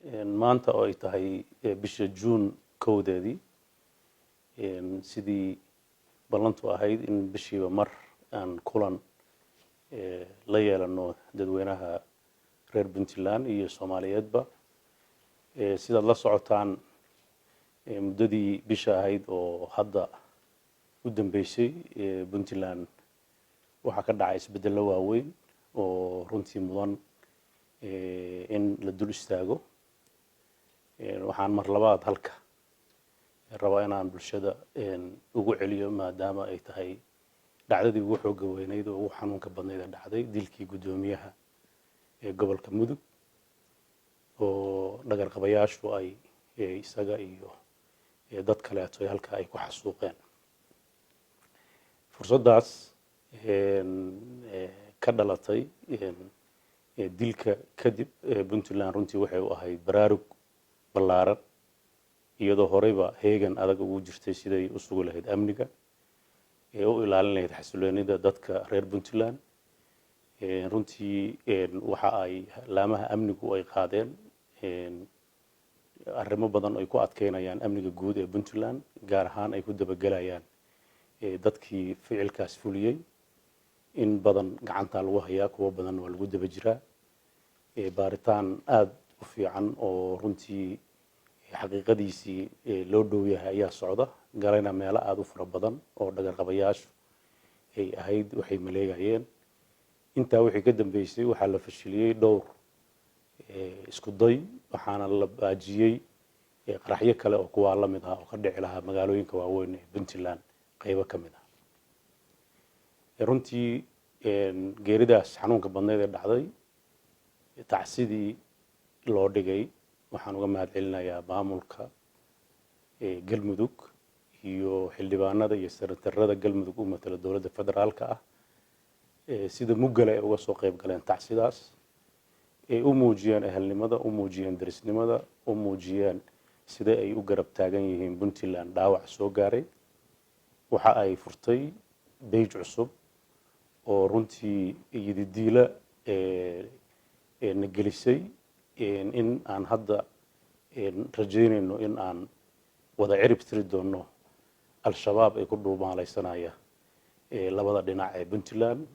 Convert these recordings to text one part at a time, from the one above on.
Maanta oo ay tahay bisha Juun 1deedii, sidii ballantu ahayd in bishiiba mar aan kulan la yeelano dadweynaha reer Puntland iyo Soomaaliyeedba. Sidaad la socotaan, muddadii bisha ahayd oo hadda u dambeysay, Puntland waxaa ka dhacay isbeddello waaweyn oo runtii mudan in la dul istaago. Waxaan mar labaad halka rabaa inaan bulshada ugu celiyo, maadaama ay tahay dhacdadii ugu xooga weyneyd oo ugu xanuunka badnayd ee dhacday, dilkii guddoomiyaha ee gobolka Mudug oo dhagarqabayaashu ay isaga iyo dad kaleeto halka ay ku xasuuqeen. Fursaddaas ka dhalatay dilka kadib, Puntland runtii waxay u ahayd baraarug ballaaran, iyadoo horeyba heegan adag ugu jirtay siday u sugi lahayd amniga ee u ilaalin lahayd xasiloonida dadka reer Puntland. Runtii waxa ay laamaha amnigu ay qaadeen arrimo badan ay ku adkeynayaan amniga guud ee Puntland, gaar ahaan ay ku dabagelayaan dadkii ficilkaas fuliyey. In badan gacantaa lagu hayaa, kuwo badan waa lagu daba jiraa. Baaritaan aada u fiican oo runtii xaqiiqadiisii loo dhow yahay ayaa socda, galayna meelo aada u fara badan oo dhagarqabayaashu ay ahayd waxay maleegayeen. Intaa wixii ka dambeysay, waxaa la fashiliyey dhowr isku day, waxaana la baajiyey qaraxyo kale oo kuwaa la mid ah oo ka dhici lahaa magaalooyinka waaweyn ee Puntland qaybo ka mid ah. Runtii geeridaas xanuunka badnayd ee dhacday, tacsidii loo dhigay, waxaan uga mahad celinayaa maamulka Galmudug iyo xildhibaanada iyo senatarada Galmudug u matala dowladda federaalka ah, sida muggale ay uga soo qayb galeen tacsidaas, ay u muujiyeen ehelnimada, u muujiyeen derisnimada, u muujiyeen sida ay u garab taagan yihiin Puntland dhaawac soo gaaray. Waxa ay furtay page cusub oo runtii yididiila na gelisay in aan hadda rajaynayno in aan wada cirib tiri doono Al-Shabaab ay ku dhuumaalaysanaya labada dhinac ee Puntland.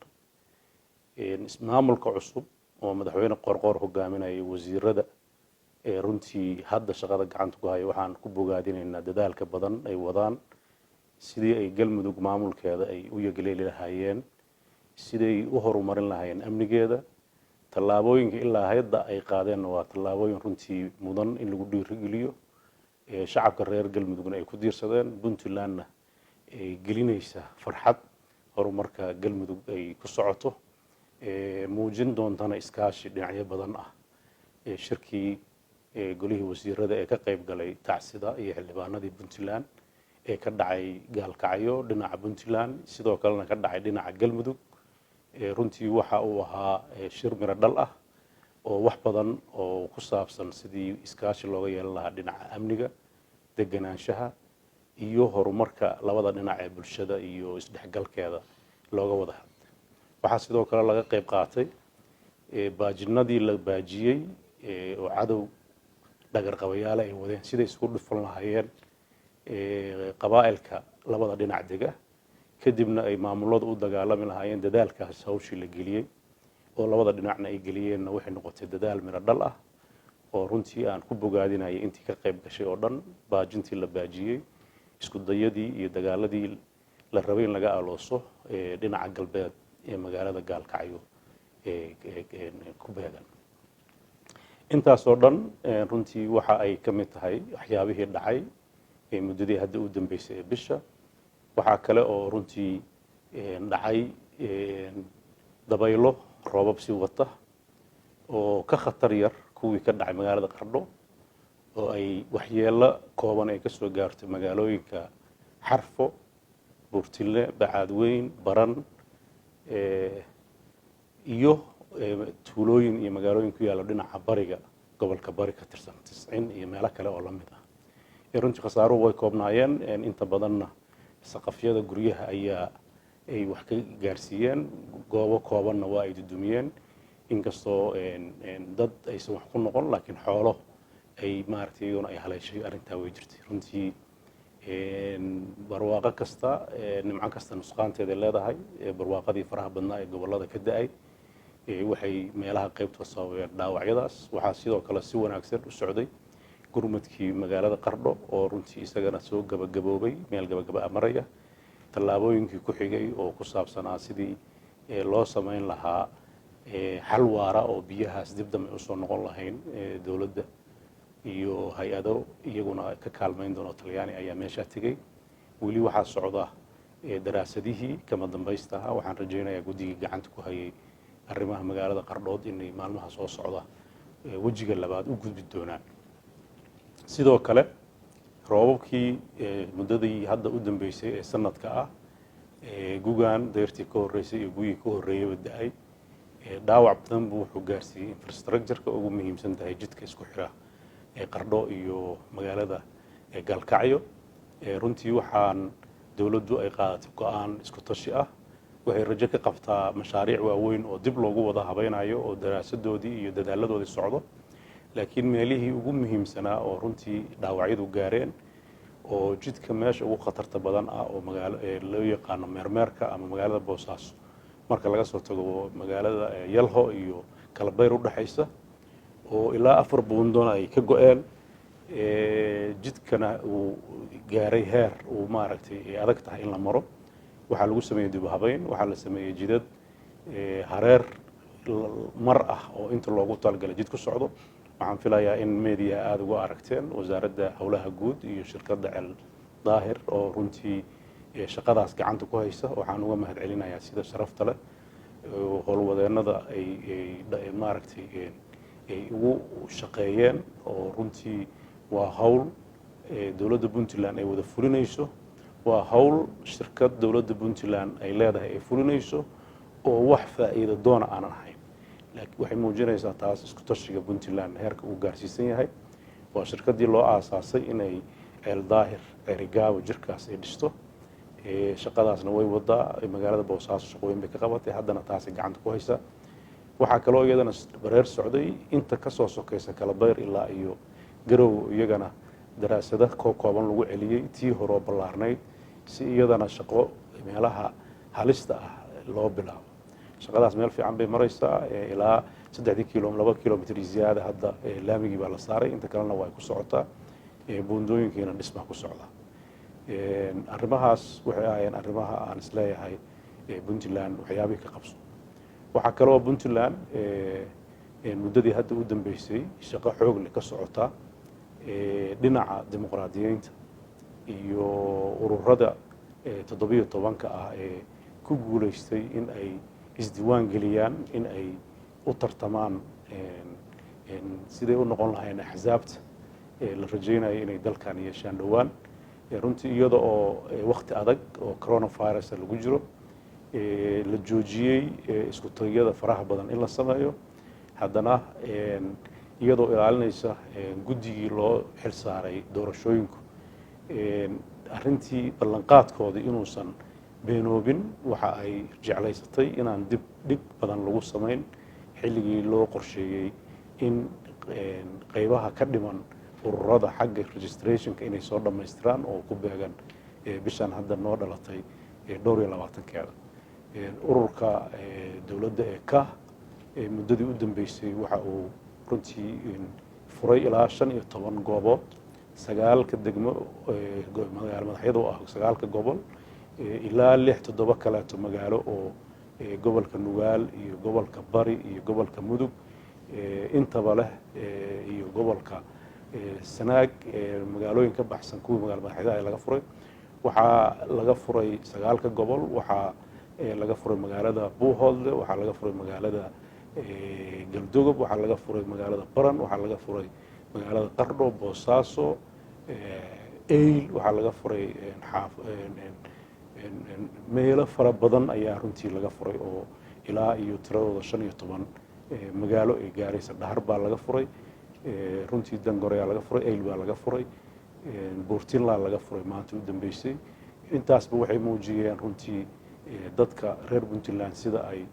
Maamulka cusub oo Madaxweyne Qorqoor hogaaminaya, wasiirada ee runtii hadda shaqada gacanta ku haya, waxaan ku bogaadinaynaa dadaalka badan ay wadaan, sidii ay Galmudug maamulkeeda ay u yagleeli lahaayeen, siday u horumarin lahaayeen amnigeeda. Tallaabooyinka ilaa hadda ay qaadeenna waa tallaabooyin runtii mudan in lagu dhiirigeliyo, shacabka reer Galmudugna ay ku diirsadeen, Puntlandna ay gelinaysa farxad horumarka Galmudug ay ku socoto, muujin doontana iskaashi dhinacyo badan ah. Shirkii golihii wasiirada ee ka qayb galay tacsida iyo xildhibaanadii Puntland ee ka dhacay Gaalkacyo dhinaca Puntland, sidoo kalena ka dhacay dhinaca Galmudug, runtii waxa uu ahaa shir miro dhal ah oo wax badan oo ku saabsan sidii iskaashi looga yeelan lahaa dhinaca amniga, deganaanshaha iyo horumarka labada dhinac ee bulshada iyo isdhexgalkeeda looga wada hadlay. Waxaa sidoo kale laga qayb qaatay baajinadii la baajiyey oo cadow dhagarqabayaale ay wadeen, siday isku dhufan lahaayeen qabaa'ilka labada dhinac dega, kadibna ay maamuladu u dagaalami lahaayeen. Dadaalkaas hawshii la geliyey oo labada dhinacna ay geliyeenna waxay noqotay dadaal miro dhal ah oo runtii aan ku bogaadinayay intii ka qayb gashay oo dhan. Baajintii la baajiyey isku dayadii iyo dagaaladii la rabay in laga alooso dhinaca galbeed ee magaalada Gaalkacyo ku beegan, intaasoo dhan runtii waxa ay ka mid tahay waxyaabihii dhacay muddadii hadda u dambeysay ee bisha. Waxaa kale oo runtii dhacay dabaylo roobab si wata oo ka khatar yar kuwii ka dhacay magaalada Qardho, oo ay waxyeello kooban ay ka soo gaartay magaalooyinka Xarfo, Buurtille, Bacaadweyn, Baran iyo tuulooyin iyo magaalooyin ku yaalla dhinaca bariga gobolka Bari ka tirsan, Tiscin iyo meelo kale oo la mid ah. Runtii khasaaruhu way koobnaayeen, inta badanna saqafyada guryaha ayaa ay wax ka gaarsiiyeen, goobo koobanna waa ay dudumiyeen, inkastoo dad aysan wax ku noqon, laakiin xoolo Ay maaragtay iyaguna ay haleeshay arrintaa way jirtay. Runtii barwaaqo kasta, nimco kasta nusqaanteeday leedahay. Barwaaqadii faraha badnaa ee gobollada ka da-ay waxay meelaha qaybtood sababeen dhaawacyadaas. Waxaa sidoo kale si wanaagsan u socday gurmadkii magaalada Qardho, oo runtii isagana soo gabagaboobay, meel gabagaba a maraya. Tallaabooyinkii ku xigay oo ku saabsanaa sidii loo samayn lahaa xal waara oo biyahaas dib dambe usoo noqon lahayn, dowladda iyo hay-ado iyaguna ka kaalmayn doono Talyaani ayaa meeshaa tegey. Weli waxaa socda daraasadihii kama dambaysta ahaa. Waxaan rajaynayaa guddigii gacanta ku hayay arrimaha magaalada Qardhood inay maalmaha soo socda wejiga labaad u gudbi doonaan. Sidoo kale roobabkii muddadii hadda u dambeysay ee sanadka ah, gugan deyrtii ka horreysay iyo gugii ka horreeyaba da-ay, dhaawac badan buu wuxuu gaarsiiyey infrastructure-ka ugu muhiimsan tahay jidka isku xira ee Qardho iyo magaalada Gaalkacyo. Runtii waxaan dowladdu ay qaadatay go-aan isku tashi ah. Waxay rajo ka qabtaa mashaariic waaweyn oo dib loogu wada habaynayo oo daraasadoodii iyo dadaaladoodii socdo, laakiin meelihii ugu muhiimsanaa oo runtii dhaawacyadu gaareen, oo jidka meesha ugu khatarta badan ah oo magaalo loo yaqaano Meermeerka ama magaalada Boosaaso marka laga soo tago magaalada Yalho iyo Kalabayr udhexaysa, oo ilaa 4 buundona ay ka go-een, jidkana uu gaaray heer uu maaragtay ay adag tahay in la maro, waxaa lagu sameeyey dib u habeyn. Waxaa la sameeyey jidad hareer mar ah oo inta loogu talagalay jid ku socdo. Waxaan filayaa in media aada uga aragteen Wasaaradda Howlaha Guud iyo shirkadda Ceel Daahir oo runtii shaqadaas gacanta ku haysa. Waxaan uga mahad celinayaa sida sharafta leh howlwadeennada ay maaragtay ay ugu shaqeeyeen, oo runtii waa hawl dowladda Puntland ay wada fulinayso, waa hawl shirkad dowladda Puntland ay leedahay ay fulinayso oo wax faa'iido doona aanan ahayn, laakiin waxay muujinaysaa taas isku tashiga Puntland heerka uu gaarsiisan yahay. Waa shirkaddii loo aasaasay inay Ceel Daahir Cerigaabo jirkaas ay dhisto. Shaqadaasna way wadaa. Magaalada Boosaaso shaqooyin bay ka qabatay, haddana taasay gacanta ku haysaa. Waxaa kaloo iyadana bareer socday inta kasoo sokaysa Kalabayr ilaa iyo Garow, iyagana daraasado kooban lagu celiyey tii horoo ballaarnayd, si iyadana shaqo meelaha halista ah loo bilaabo. Shaqadaas meel fiican bay maraysaa. Ilaa 3dii kilo 2 kilomitr ziyaada hadda laamigii baa la saaray, inta kalena waa ay ku socotaa, buundooyinkiina dhismaa ku socda. Arrimahaas waxay ahaayeen arrimaha aan isleeyahay Puntland waxyaabihii ka qabso. Waxaa kaloo Puntland muddadii hadda u dambeysay shaqo xoog leh ka socota dhinaca dimuqraadiyeynta iyo ururada 17-ka ah ee ku guulaystay in ay isdiiwaan geliyaan, in ay u tartamaan siday u noqon lahayn axsaabta la rajaynayo inay dalkan yeeshaan dhowaan. Runtii iyada oo wakti adag oo coronavirus lagu jiro, la joojiyey isku tagayada faraha badan in la sameeyo, haddana iyadoo ilaalinaysa guddigii loo xil saaray doorashooyinku arrintii ballanqaadkoodii inuusan beenoobin, waxa ay jeclaysatay inaan dib dhig badan lagu samayn xilligii loo qorsheeyey in qeybaha ka dhiman ururada xagga registrationka inay soo dhammaystiraan, oo ku beegan bishan hadda noo dhalatay dhowr iyo labaatankeeda. Ururka dowladda ee ka muddadii u dambeysay waxa uu runtii furay ilaa 15 goobood, sagaalka degmo magaalo madaxyada u ah sagaalka gobol, ilaa lix toddoba kaleeto magaalo oo gobolka Nugaal iyo gobolka Bari iyo gobolka Mudug intaba leh iyo gobolka Sanaag, magaalooyin ka baxsan kuwii magaalo madaxyadaha laga furay. Waxaa laga furay sagaalka gobol, waxaa laga furay magaalada Buuhoodle, waxaa laga furay magaalada Galdogob, waxaa laga furay magaalada Baran, waxaa laga furay magaalada Qardho, Boosaaso, Eyl, waxaa laga furay meelo fara badan ayaa runtii laga furay oo ilaa iyo tiradooda 15 magaalo ay gaaraysa. Dhahar baa laga furay runtii, Dangoreyaa laga furay, Eyl baa laga furay, Buurtinlaa laga furay maanta u dambeysay. Intaasba waxay muujiyeen runtii dadka reer Puntland sida ay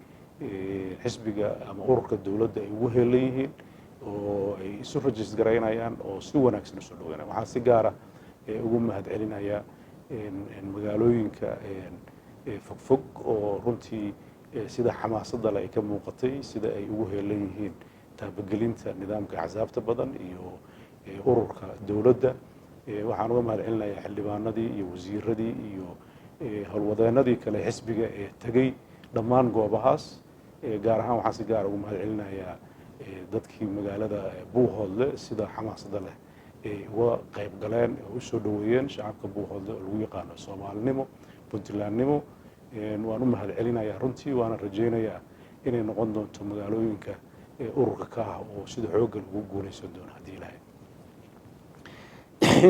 xisbiga ama ururka dowladda ay ugu heelan yihiin. oo ay isu register garaynayaan oo si wanaagsan usoo dhaweynayaan. Waxaan si gaara ugu mahad celinayaa magaalooyinka fogfog oo runtii sida xamaasadda le ay ka muuqatay, sida ay ugu heelan yihiin taabagelinta nidaamka axsaabta badan iyo ururka dowladda. Waxaan uga mahad celinayaa xildhibaanadii iyo wasiiradii iyo howlwadeenadii kale xisbiga ee tegey dhammaan goobahaas. Gaar ahaan waxaan si gaara ugu mahad celinayaa dadkii magaalada Buuhoodle, sida xamaasadda leh ay uga qayb galeen oo usoo dhaweeyeen. Shacabka Buuhoodle oo lagu yaqaano Soomaalinimo, Puntlandnimo, waan u mahad celinayaa runtii, waana rajaynayaa inay noqon doonto magaalooyinka ururka ka ah oo sida xooggan ugu guuleysan doono haddii Ilahay.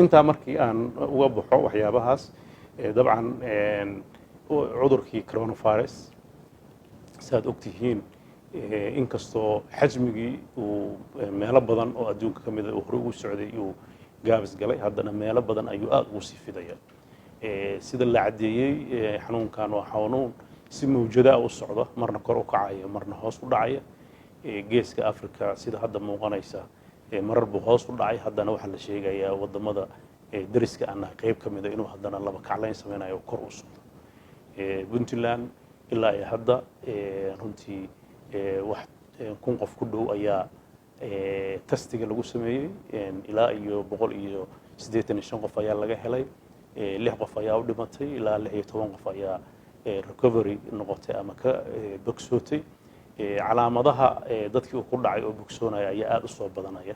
Intaa markii aan uga baxo waxyaabahaas, dabcan cudurkii coronavirus, saaad ogtihiin, inkastoo xajmigii uu meelo badan oo adduunka ka mida uu horey ugu socday uu gaabis galay, haddana meelo badan ayuu aada ugu sii fidaya. Sida la caddeeyey, xanuunkan waa xanuun si mawjadaa u socda, marna kor u kacaya, marna hoos u dhacaya. Geeska Africa, sida hadda muuqanaysa, marar buu hoos u dhacay. Haddana waxaa la sheegayaa wadamada dariska aan nahay qayb ka mida inuu haddana laba kaclayn sameynayo, kor u socdo. Puntland ilaa iyo hadda runtii wax 1000 qof ku dhow ayaa testiga lagu sameeyey. Ilaa iyo 185 qof ayaa laga helay, 6 qof ayaa u dhimatay, ilaa 16 qof ayaa recovery noqotay ama ka bogsootay. Calaamadaha dadkii uu ku dhacay oo bogsoonaya ayaa aada u soo badanaya.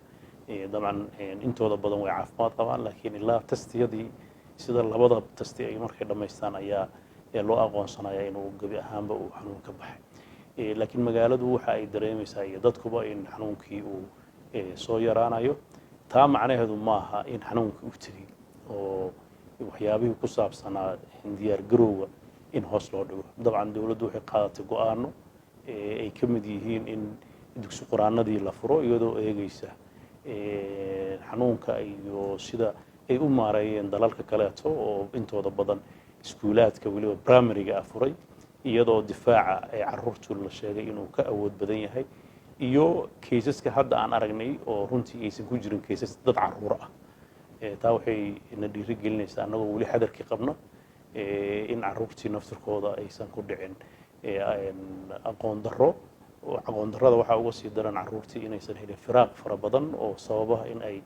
Dabcan intooda badan way caafimaad qabaan, laakiin ilaa testiyadii, sida labada testi ay markay dhammaystaan, ayaa loo aqoonsanaya inuu gebi ahaanba uu xanuun ka baxay. Laakiin magaaladu waxa ay dareemaysaa iyo dadkuba in xanuunkii uu soo yaraanayo. Taa macnaheedu maaha in xanuunkii u tegey oo waxyaabihii ku saabsanaa diyaar garowga in hoos loo dhigo. Dabcan dowladdu waxay qaadatay go-aano ay ka mid yihiin in dugsi quraanadii la furo, iyadoo eegeysa xanuunka iyo sida ay u maareeyeen dalalka kaleeto oo intooda badan iskuulaadka, weliba primaryga ah, furay, iyadoo difaaca ee caruurtu la sheegay inuu ka awood badan yahay, iyo caseska hadda aan aragnay oo runtii aysan ku jirin cases dad caruur ah. Taa waxay na dhiiri gelinaysaa, annagoo weli xadarkii qabno, in caruurtii naftirkooda aysan ku dhicin aqoon darro. Aqoon darrada waxaa uga sii daran caruurtii inaysan helin firaaq fara badan oo sababaha in ay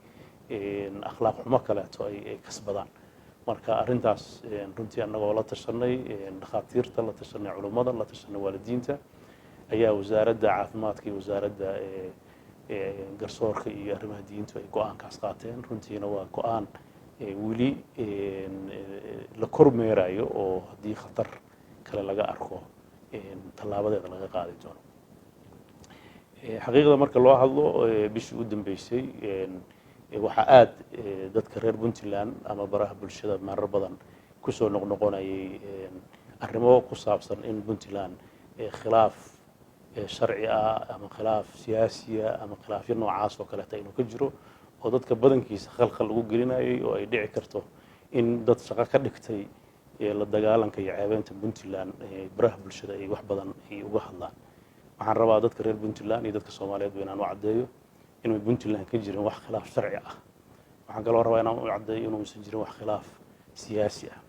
akhlaaq xumo kaleeto ay kasbadaan. Marka arrintaas runtii annagoo la tashanay dhakhaatiirta, la tashanay culummada, la tashanay waalidiinta, ayaa Wasaaradda Caafimaadka iyo Wasaaradda Garsoorka iyo Arrimaha Diintu ay go-aankaas qaateen. Runtiina waa go-aan weli la kormeerayo oo haddii khatar kale laga arko tallaabadeeda laga qaadi doono. Xaqiiqda marka loo hadlo, bishii u dambeysay waxaa aada dadka reer Puntland ama baraha bulshada marar badan kusoo noqnoqonayay arrimo ku saabsan in Puntland khilaaf sharci ah ama khilaaf siyaasiya ama khilaafyo noocaas oo kaleeta inuu ka jiro, oo dadka badankiisa khalkhal lagu gelinayay, oo ay dhici karto in dad shaqo ka dhigtay la dagaalanka iyo ceebeynta Puntland baraha bulshada ay wax badan ay uga hadlaan. Waxaan rabaa dadka reer Puntland iyo dadka Soomaaliyeedba inaan u caddeeyo inuu Puntland ka jirin wax khilaaf sharci ah. Waxaan kaloo rabaa inaan u caddeeyo inuusan jirin wax khilaaf siyaasi ah,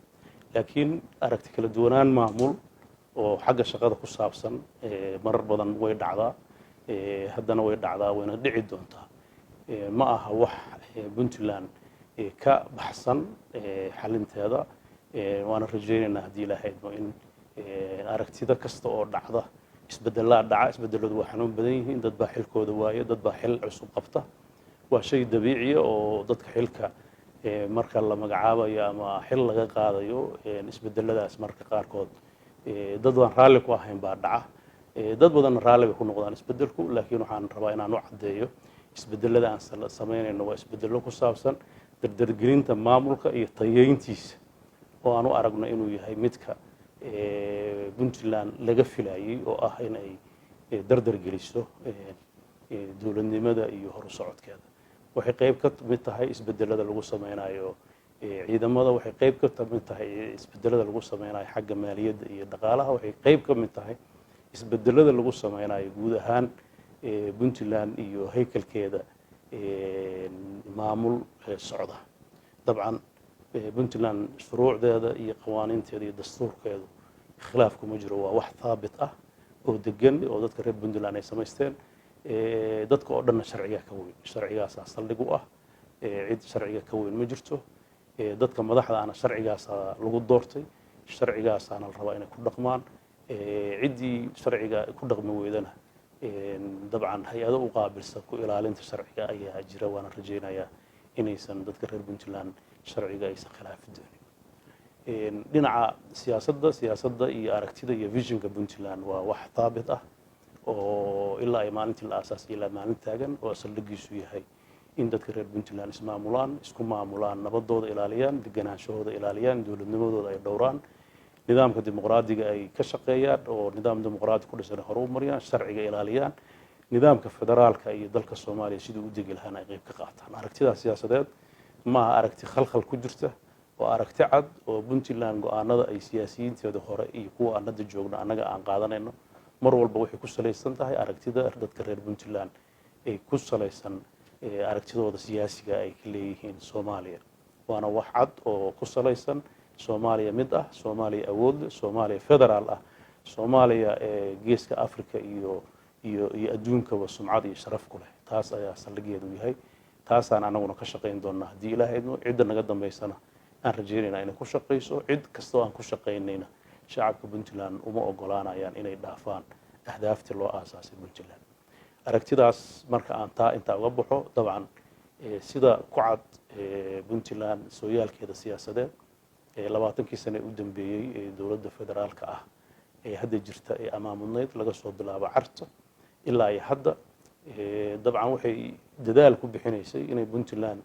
laakiin aragti kala duwanaan maamul oo xagga shaqada ku saabsan marar badan way dhacdaa, haddana way dhacdaa, wayna dhici doontaa. Ma aha wax Puntland ka baxsan xalinteeda, waana rajaynaynaa haddii Ilaahay idmo in aragtida kasta oo dhacda. Isbedelaa dhaca, isbedeladu waa xanuun badan yihiin. Dad baa xilkooda waayo, dad baa xil cusub qabta. Waa shay dabiiciya oo dadka xilka marka la magacaabayo ama xil laga qaadayo, isbedeladaas marka qaarkood dad baan raalli ku ahayn baa dhaca, dad badanna raalli bay ku noqdaan isbedelku. Laakiin waxaan rabaa inaan u caddeeyo isbedelada aan samaynayno waa isbedello ku saabsan dardargelinta maamulka iyo tayeyntiisa, oo aan u aragno inuu yahay midka Puntland laga filayay, oo ah in ay dardar geliso dowladnimada iyo horu socodkeeda. Waxay qayb ka mid tahay isbedelada lagu sameynayo ciidamada, waxay qayb ka mid tahay isbedelada lagu sameynayo xagga maaliyadda iyo dhaqaalaha, waxay qayb ka mid tahay isbedelada lagu sameynayo guud ahaan. Puntland iyo haykalkeeda maamul socda. Dabcan Puntland shuruucdeeda iyo qawaaniinteeda iyo dastuurkeedu khilaaf kuma jiro, waa wax thaabit ah oo degan oo dadka reer Puntland ay samaysteen. Dadka oo dhanna sharcigaa ka weyn, sharcigaasaa saldhig u ah, cid sharciga ka weyn ma jirto. Dadka madaxda ana sharcigaasaa lagu doortay, sharcigaasaana la rabaa inay ku dhaqmaan. Ciddii sharciga ku dhaqmi weydana, dabcan hay-ado u qaabilsan ku ilaalinta sharciga ayaa jira, waana rajaynayaa inaysan dadka reer Puntland sharciga aysan khilaafi doonin. Dhinaca siyaasadda iyo aragtida iyo visionka Puntland waa wax thaabit ah oo ilaa ay maalintii la aasaasay ilaa maalin taagan, oo saldhigiisu yahay in dadka reer Puntland ismaamulaan, isku maamulaan, nabadooda ilaaliyaan, degenaanshahooda ilaaliyaan, dowladnimadooda ay dhowraan, nidaamka dimuqraadiga ay ka shaqeeyaan oo nidaam dimuqraadi ku dhisan hore u mariyaan, sharciga ilaaliyaan, nidaamka federaalka iyo dalka Soomaaliya siduu u degi lahaana ay qayb ka qaataan. Aragtidaas siyaasadeed maaha aragti khalkhal ku jirta, waa aragti cad oo Puntland go-aanada ay siyaasiyiinteeda hore iyo kuwa aan hadda joogno annaga aan qaadanayno mar walba waxay ku salaysan tahay aragtida dadka reer Puntland ay ku salaysan, aragtidooda siyaasiga ay ka leeyihiin Soomaaliya. Waana wax cad oo ku salaysan Soomaaliya mid ah, Soomaaliya awood leh, Soomaaliya federaal ah, Soomaaliya geeska Africa iyo adduunkaba sumcad iyo sharaf ku leh. Taas ayaa saldhigeedu yahay, taasaan anaguna ka shaqayn doonaa haddii Ilaahay idmo. Cidda naga dambaysana aan rajaynayna inay ku shaqayso. Cid kastoo aan ku shaqaynayna shacabka Puntland uma ogolaanayaan inay dhaafaan ahdaaftii loo aasaasay Puntland. Aragtidaas marka aan taa intaa uga baxo, dabcan sida ku cad Puntland sooyaalkeeda siyaasadeed 20kii sane u dambeeyey ee dowladda federaalka ah ee hadda jirta ee amaamudnayd, laga soo bilaabo Carta ilaa iyo hadda, dabcan waxay dadaal ku bixinaysay inay Puntland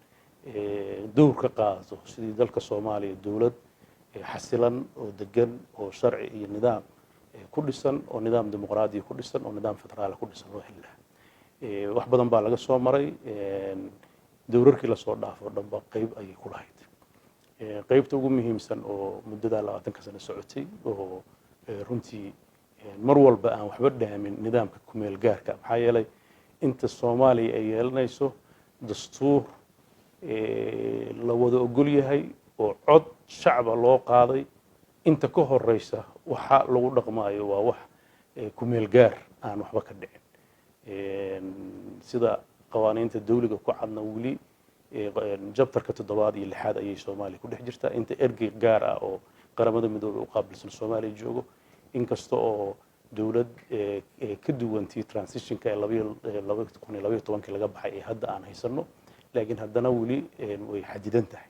dowr ka qaadato sidii dalka Soomaaliya dowlad xasilan oo degan oo sharci iyo nidaam ku dhisan oo nidaam dimuqraadiya ku dhisan oo nidaam federaala ku dhisan loo heli lahaa. Wax badan baa laga soo maray, dowrarkii lasoo dhaafo dhanba qeyb ayay ku lahayd. Qeybta ugu muhiimsan oo muddadaa 20ka sano socotay oo runtii mar walba aan waxba dhaamin nidaamka kumeel gaarka, maxaa yeelay inta Soomaaliya ay yeelanayso dastuur la wada ogol yahay oo cod shacba loo qaaday, inta ka horeysa waxa lagu dhaqmaayo waa wax kumeel gaar aan waxba ka dhicin. Sida qawaaniinta dawliga ku cadna, weli chapterka toddobaad iyo lixaad ayay Soomaaliya ku dhex jirtaa inta ergey gaar ah oo Qaramada Midoobey u qaabilsan Soomaaliya joogo, inkasta oo dowlad ka duwantii transitionka ee 2012kii laga baxay ee hadda aan haysano, laakiin haddana weli way xadidan tahay.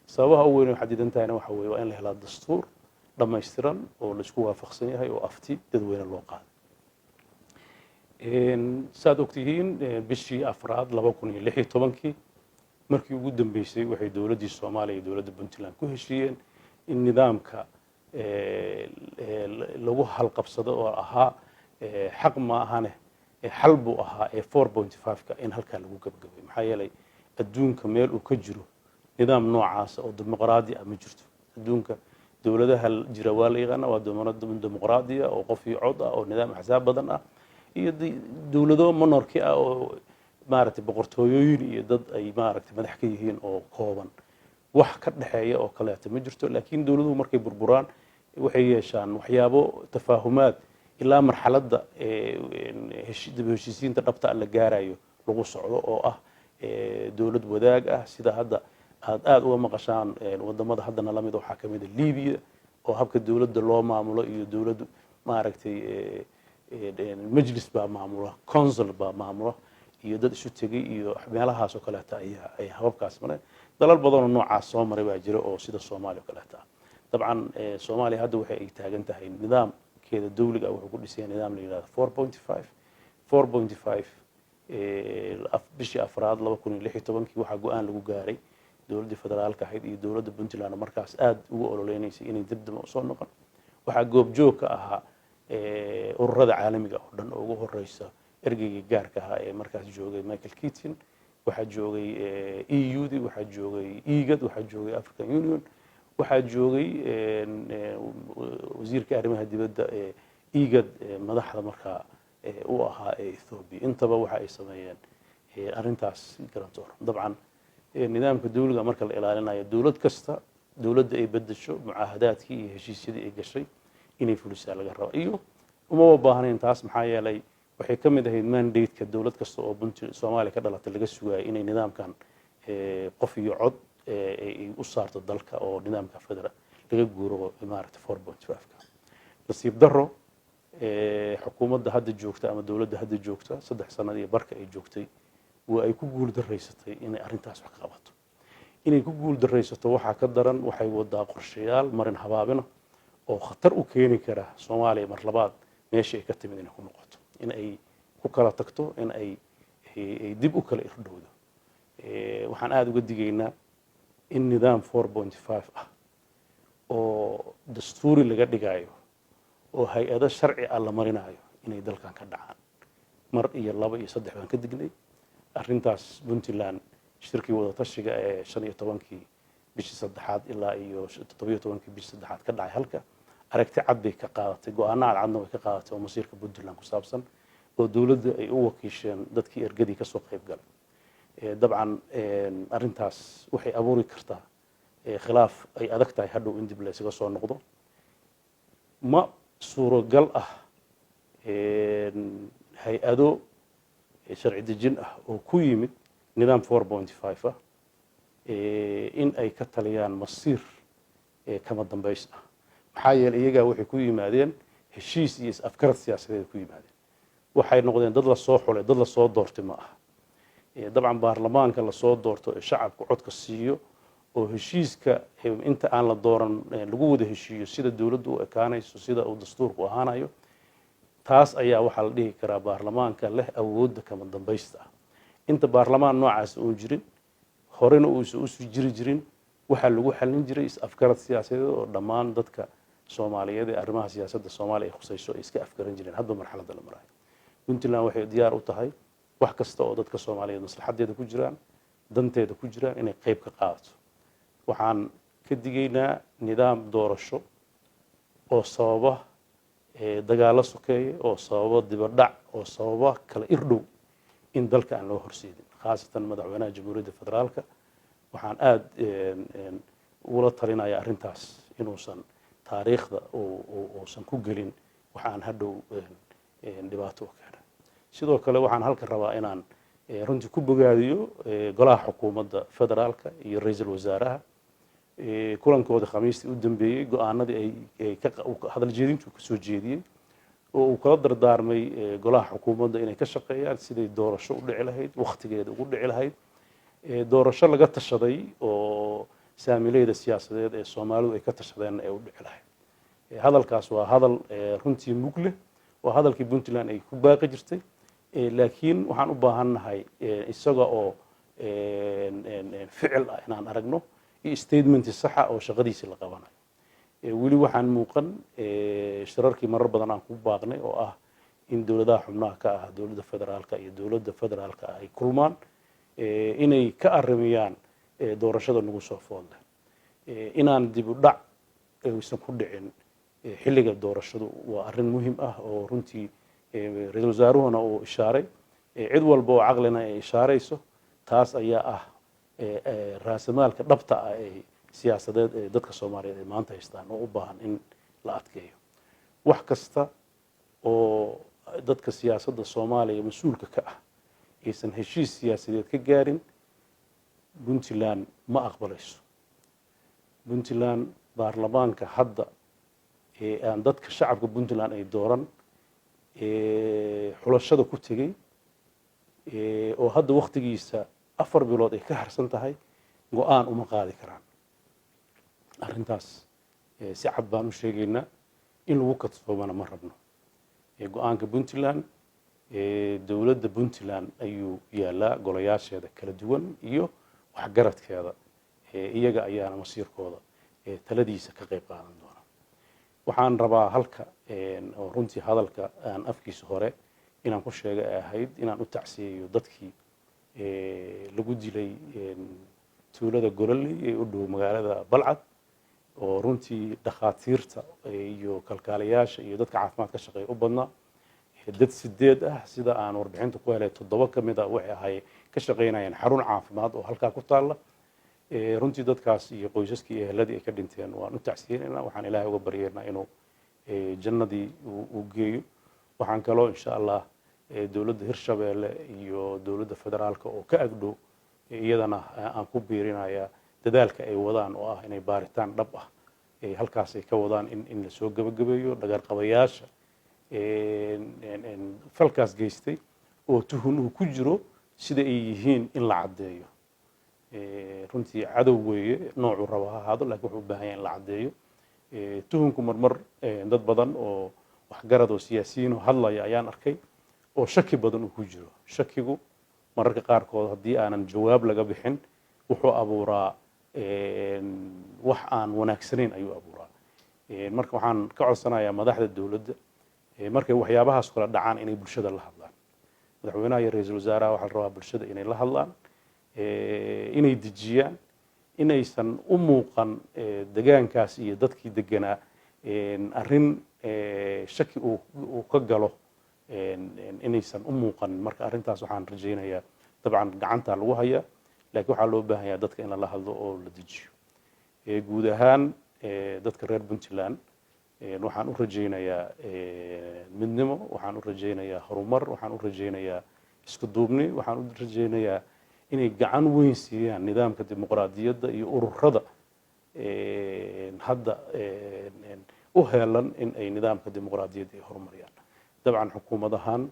Sababaha ugu weyn oo xadidan tahayna waxa weye waa in la helaa dastuur dhammaystiran oo laisku waafaqsan yahay oo afti dadweyne loo qaaday. Saad ogtihiin, bishii afraad 2016kii markii ugu dambeysay waxay dowladdii Soomaaliya iyo dowladda Puntland ku heshiiyeen in nidaamka lagu halqabsado oo ahaa xaq ma ahane, xal buu ahaa ee 4.5-ka in halkaa lagu gabagabay, maxaa yeelay adduunka meel uu ka jiro nidaam noocaasa oo dimuqraadi ah ma jirto. Adduunka dowladaha jira waa la yaqaana, waa dowlad dimuqraadiya oo qof iyo cod ah oo nidaam axsaab badan ah, iyo dowlado monarchy ah oo maaragtay boqortooyooyin iyo dad ay maaragtay madax ka yihiin oo kooban. Wax ka dhexeeya oo kaleeto ma jirto, laakiin dowladuhu markay burburaan waxay yeeshaan waxyaabo tafaahumaad ilaa marxaladda dib u heshiisiinta dhabta la gaarayo lagu socdo oo ah dowlad wadaag ah, sida hadda aad aada uga maqashaan wadamada haddana lamid. Waxaa ka mid a Libiya oo habka dowladda loo maamulo iyo dowlad maaragtay majlis baa maamula, council baa maamula iyo dad isu tegay iyo meelahaas oo kaleeta ayaa ay hababkaas mareen. Dalal badanoo noocaas soo maray baa jira oo sida Soomaaliya oo kaleeta ah. Dabcan Soomaaliya hadda waxay ay taagan tahay nidaamkeeda dawliga ah wuxuu ku dhisaya nidaam la yidhahdo 4.5. 4.5, bishii afraad 2016kii waxaa go-aan lagu gaaray dowladdii federaalka ahayd iyo dowladda Puntland oo markaas aada ugu ololeynaysay inay dibdaba usoo noqon. Waxaa goobjoog ka ahaa ururada caalamiga oo dhan oo ugu horeysa ergeygii gaarka ahaa ee markaas joogay, Michael Keating, waxaa joogay EU-di, waxaa joogay IGAD, waxaa joogay African Union, waxaa joogay wasiirka arrimaha dibadda ee IGAD, madaxda markaa u ahaa ee Ethoobia. Intaba waxa ay sameeyeen arrintaas guarantor. Dabcan, nidaamka dawliga marka la ilaalinayo, dowlad kasta dowladda ay bedesho mucaahadaadkii iyo heshiisyadii ay gashay inay fulisaa laga raba, iyo umaba baahnayn taas, maxaa yeelay waxay ka mid ahayd mandate-ka dowlad kasta oo Bunti Soomaaliya ka dhalatay laga sugaayay inay nidaamkan qof iyo cod ay u saarto dalka oo nidaamka federal laga guuro, maaragtay, 4.5-ka. Nasiib daro, xukuumadda hadda joogta ama dowladda hadda joogta, 3 sanad iyo barka ay joogtay, waa ay ku guul daraysatay inay arrintaas wax ka qabato. Inay ku guul daraysato waxaa ka daran, waxay wadaa qorshayaal marin habaabina oo khatar u keeni kara Soomaaliya mar labaad meeshii ay ka timid inay ku noqoto, in ay ku kala tagto, in ay dib u kala irdhowdo. Waxaan aada uga digaynaa in nidaam 4.5 ah oo dastuuri laga dhigayo oo hay-ado sharci ah la marinayo inay dalkan ka dhacaan. Mar iyo laba iyo saddex baan ka dignay arrintaas. Puntland shirkii wadatashiga ee 15-kii bishii saddexaad ilaa iyo 17-kii bishii saddexaad ka dhacay halka, aragti cad bay ka qaadatay, go-aano cadcadna way ka qaadatay oo masiirka Puntland ku saabsan, oo dowladda ay u wakiisheen dadkii ergadii kasoo qayb galay. Dabcan, arrintaas waxay abuuri kartaa khilaaf ay adag tahay hadhow in dib la isaga soo noqdo. Ma suuragal ah hay-ado sharci dejin ah oo ku yimid nidaam 4.5 ah in ay ka taliyaan masiir kama dambays ah, maxaa yeeley iyagaa waxay ku yimaadeen heshiis iyo is-afgarad siyaasadeed ku yimaadeen. Waxay noqdeen dad lasoo xulay, dad lasoo doortay ma aha. Dabcan, baarlamaanka lasoo doorto ee shacabka codka siiyo oo heshiiska inta aan la dooran lagu wada heshiiyo sida dowladdu u ekaanayso, sida uu dastuurku ahaanayo, taas ayaa waxaa la dhihi karaa baarlamaanka leh awoodda kama dambaysta ah. Inta baarlamaan noocaas uun jirin, horena uusan usii jiri jirin, waxaa lagu xallin jiray is-afgarad siyaasadeed oo dhammaan dadka Soomaaliyeed ee arrimaha siyaasadda Soomaaliya ay khusayso ay iska afgaran jireen hadba marxaladda la marayo. Puntland waxay diyaar u tahay wax kasta oo dadka Soomaaliyeed maslaxaddeeda ku jiraan, danteeda ku jiraan, inay qayb ka qaadato. Waxaan ka digaynaa nidaam doorasho oo sababa dagaallo sokeeye, oo sababa dibadhac, oo sababa kala irdhow in dalka aan loo horseedin. Khaasatan madaxweynaha Jamhuuriyadda Federaalka waxaan aada ugula talinaya arrintaas inuusan taariikhda uusan ku gelin wax aan hadhow dhibaato u keena. Sidoo kale, waxaan halka rabaa inaan runtii ku bogaadiyo golaha xukuumadda federaalka iyo ra-iisul wasaaraha kulankooda Khamiistii u dambeeyey, go-aanadii ay hadal jeedintu kasoo jeediyey oo uu kala dardaarmay golaha xukuumadda inay ka shaqeeyaan siday doorasho u dhici lahayd, wakhtigeeda ugu dhici lahayd, doorasho laga tashaday oo saamileyda siyaasadeed ee Soomaalidu ay ka tashadeenna ay u dhici lahayd. Hadalkaas waa hadal runtii mug leh, waa hadalkii Puntland ay ku baaqi jirtay, laakiin waxaan u baahannahay isaga oo ficil ah inaan aragno iyo statement saxa oo shaqadiisii la qabanayo. Weli waxaan muuqan shirarkii marar badan aan ku baaqnay oo ah in dowladaha xubnaha ka ah dowladda federaalka iyo dowladda federaalka ah ay kulmaan, inay ka arrimiyaan doorashada nagu soo foodleh, inaan dib u dhac aysan ku dhicin xilliga doorashadu. Waa arrin muhiim ah oo runtii ra-iisul wasaaruhuna uu ishaaray, cid walba oo caqlina ay ishaarayso. Taas ayaa ah raasamaalka dhabta ah ee siyaasadeed ee dadka Soomaaliyeed ay maanta haystaan oo u baahan in la adkeeyo. Wax kasta oo dadka siyaasadda Soomaaliya mas-uulka ka ah aysan heshiis siyaasadeed ka gaarin, Puntland ma aqbalayso. Puntland baarlamaanka hadda ee aan dadka shacabka Puntland ay dooran, xulashada ku tegey, oo hadda waktigiisa 4 bilood ay ka harsan tahay, go-aan uma qaadi karaan arrintaas. Si cad baan u sheegaynaa, in lagu kadsoomana ma rabno. Go-aanka Puntland dowladda Puntland ayuu yaalaa, golayaasheeda kala duwan iyo waxgaradkeeda, iyaga ayaana masiirkooda taladiisa ka qayb qaadan doona. Waxaan rabaa halka oo runtii hadalka aan afkiisa hore inaan ku sheegay ay ahayd inaan u tacsiyeeyo dadkii lagu dilay tuulada Gololey ee u dhow magaalada Balcad, oo runtii dhakhaatiirta iyo kalkaaliyaasha iyo dadka caafimaad ka shaqeeya u badnaa. Dad 8 ah, sida aan warbixinta ku helay, 7 ka mid a waxay ahay ka shaqaynayeen xarun caafimaad oo halkaa ku taalla. Runtii dadkaas iyo qoysaskii iyo eheladii ay ka dhinteen waan u tacsiyeynaynaa. Waxaan Ilaahay uga baryaynaa inuu jannadii uu geeyo. Waxaan kaloo, insha Allah, dowladda Hirshabeelle iyo dowladda federaalka oo ka agdhow iyadana aan ku biirinayaa dadaalka ay wadaan oo ah inay baaritaan dhab ah halkaas ay ka wadaan in lasoo gebagabeeyo dhagarqabayaasha falkaas geystay oo tuhun uu ku jiro sida ay yihiin in la caddeeyo. Runtii cadow weeye, noocuu rabo ha ahaado, lakin wuxuu u baahan yahay in la caddeeyo tuhunku. Marmar dad badan oo waxgarad oo siyaasiyiin oo hadlaya ayaan arkay oo shaki badan uu ku jiro. Shakigu mararka qaarkood, haddii aanan jawaab laga bixin, wuxuu abuuraa wax aan wanaagsanayn ayuu abuuraa. Marka waxaan ka codsanayaa madaxda dowladda, markay waxyaabahaas kala dhacaan, inay bulshada la hadlaan. Madaxweynaha iyo ra-iisul wasaaraha waxaa la rabaa bulshada inay la hadlaan, inay dejiyaan, inaysan u muuqan degaankaas iyo dadkii deganaa arrin shaki uu ka galo inaysan u muuqan. Marka arrintaas waxaan rajaynayaa, dabcan gacantaa lagu hayaa, laakiin waxaa loo baahan yaha dadka in lala hadlo oo la dejiyo. Guud ahaan dadka reer Puntland waxaan u rajaynayaa midnimo, waxaan u rajaynayaa horumar, waxaan u rajaynayaa isku duubni, waxaan u rajaynayaa inay gacan weyn siiyaan nidaamka dimuqraadiyadda iyo ururada hadda u heelan in ay nidaamka dimuqraadiyadda ay horumariyaan. Dabcan xukuumad ahaan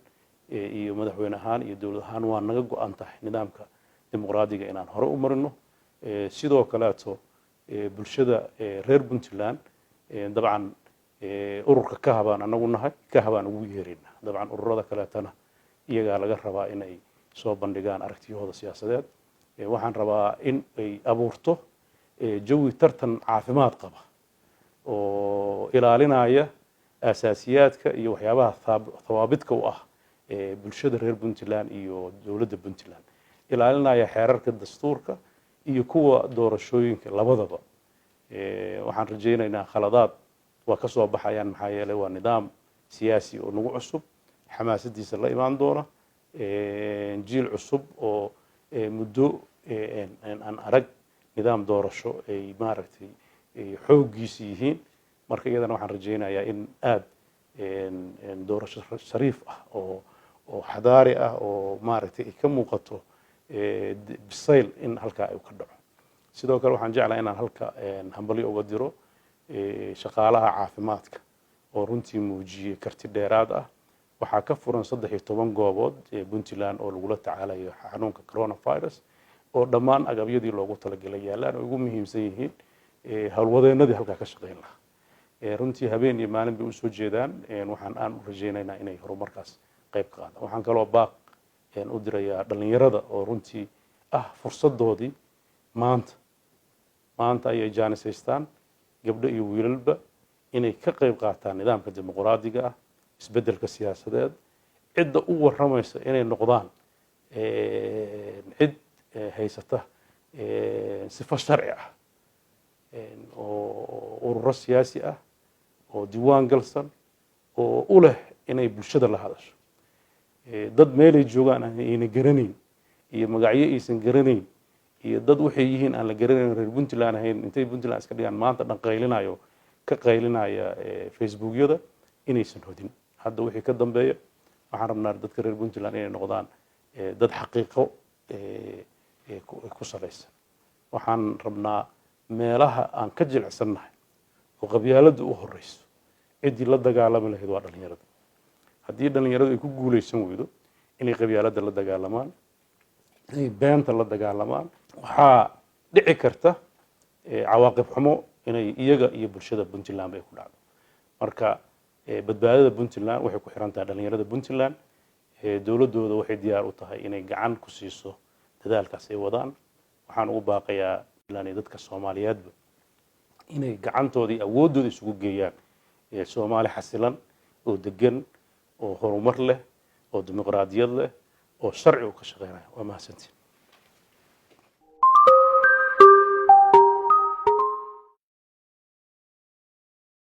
iyo madaxweyne ahaan iyo dowlad ahaan waa naga go-an tahay nidaamka dimuqraadiga inaan hore u marino. Sidoo kaleeto bulshada reer Puntland, dabcan ururka ka habaan anagu nahay, ka habaan ugu yeeraynaa. Dabcan ururada kaleetana iyagaa laga rabaa in ay soo bandhigaan aragtiyahooda siyaasadeed. Waxaan rabaa in ay abuurto jawi tartan caafimaad qaba oo ilaalinaya asaasiyaadka iyo waxyaabaha thawaabidka u ah bulshada reer Puntland iyo dowladda Puntland, ilaalinaya xeerarka dastuurka iyo kuwa doorashooyinka labadaba. Waxaan rajaynaynaa khaladaad waa ka soo baxayaan, maxaa yeelay waa nidaam siyaasi oo nagu cusub, xamaasadiisa la imaan doona, jiil cusub oo muddo aan arag nidaam doorasho ay maaragtay xooggiisi yihiin. Marka iyadana waxaan rajaynayaa in aada doorasho shariif ah oo xadaari ah oo maaragtay ay ka muuqato bisayl in halkaa ay ka dhaco. Sidoo kale waxaan jeclahay inaan halka hambalyo uga diro shaqaalaha caafimaadka oo runtii muujiyey karti dheeraad ah. Waxaa ka furan 13 goobood ee Puntland oo lagula tacaalayo xanuunka coronavirus, oo dhammaan agabyadii loogu talagalay yaallaan, oo ugu muhiimsan yihiin howlwadeenadii halkaa ka shaqayn lahaa. Runtii habeen iyo maalin bay usoo jeedaan. Waxaan aan u rajaynaynaa inay horumarkaas qayb ka qaadaan. Waxaan kaloo baaq u dirayaa dhallinyarada oo runtii ah fursadoodii maanta. Maanta ayay jaanis haystaan, gabdho iyo wiilalba, inay ka qayb qaataan nidaamka dimuqraadiga ah, isbeddelka siyaasadeed, cidda u warramaysa inay noqdaan cid haysata sifo sharci ah oo ururo siyaasi ah oo diiwaan galsan oo u leh inay bulshada la hadasho. Dad meelay joogaan ayna garanayn iyo magacyo aysan garanayn iyo dad waxay yihiin aan la garanayn, reer Puntland ahayn, intay Puntland iska dhigaan maanta dhan qaylinayo, ka qaylinaya Facebookyada, inaysan hodin. Hadda wixii ka dambeeya waxaan rabnaa dadka reer Puntland inay noqdaan dad xaqiiqo ku salaysan. Waxaan rabnaa meelaha aan ka jilicsannahay oo qabyaaladdu u horeyso, ciddii la dagaalami lahayd waa dhalinyarada. Haddii dhalinyaradu ay ku guuleysan weydo inay qabyaaladda la dagaalamaan, inay beenta la dagaalamaan, waxaa dhici karta cawaaqib xumo inay iyaga iyo bulshada Puntland ay ku dhacdo. Marka badbaadada Puntland waxay ku xiran tahay dhalinyarada Puntland. Dowladdooda waxay diyaar u tahay inay gacan ku siiso dadaalkaas ay wadaan. Waxaan ugu baaqayaa dadka Soomaaliyeedba inay gacantooda iyo awooddooda isugu geeyaan Soomaali xasilan oo degan oo horumar leh oo dimuqraadiyad leh oo sharci u ka shaqeynaya. Waa mahadsantiin.